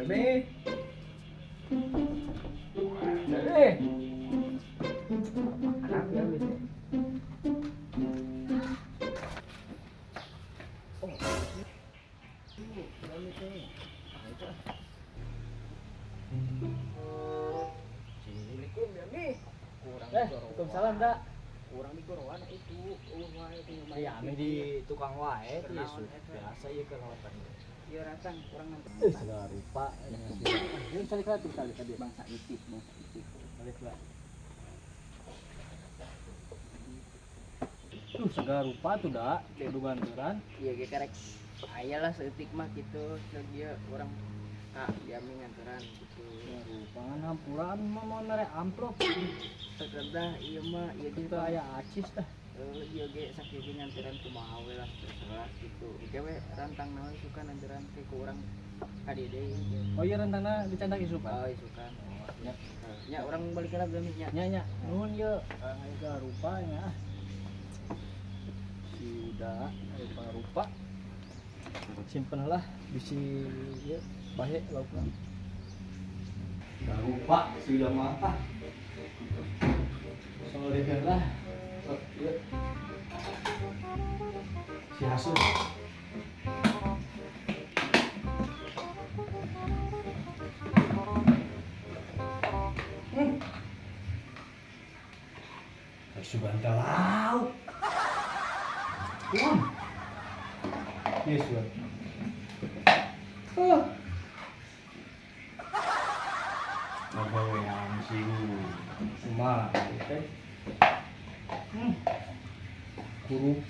Demi. Demi. Anak ya gitu. Oh. Assalamualaikum Demi. Kurang Waalaikumsalam, Dak. Kurang di gorowan itu. Wae itu. Iya, ame di tukang wae Kenaon ieu eta? Biasa ieu keur ngalapan. Ieu ratang kurang nganter. Segala rupa. Ini salik lah tuh salik tadi. Bangsa itik, bangsa itik. Salik lah. Tuh segala rupa tuh, Dak. Kudu ganturan. Iya ge karek aya lah saeutik mah kitu ceuk ieu urang ka diami nganteran gitu. Segala rupa ngan hampuran mah mau mere amplop. Tekedah ieu mah ieu ge Itu aya acis dah. Ieu ge sakieu ge nganteran kumaha we lah terserah gitu. Engke we rantang naon suka nganteran ke ku urang ka dieu deui ge. Oh iya rentana dicandak isukan. Oh isukan. Oh, nya. Nya urang balik lah gami nya. Nya nya. Nuhun ye. Aya segala rupa nya. Si Uda rupa rupa. Simpen lah bisi ieu bahe laukna. Segala rupa si Uda mah ah. Sore lah. Sok ieu. Si Hasun. Sugan teh lauk. Tuan. Iya, Sugan. Huh. Ngagawean sih. Kumaha teh? Kurup.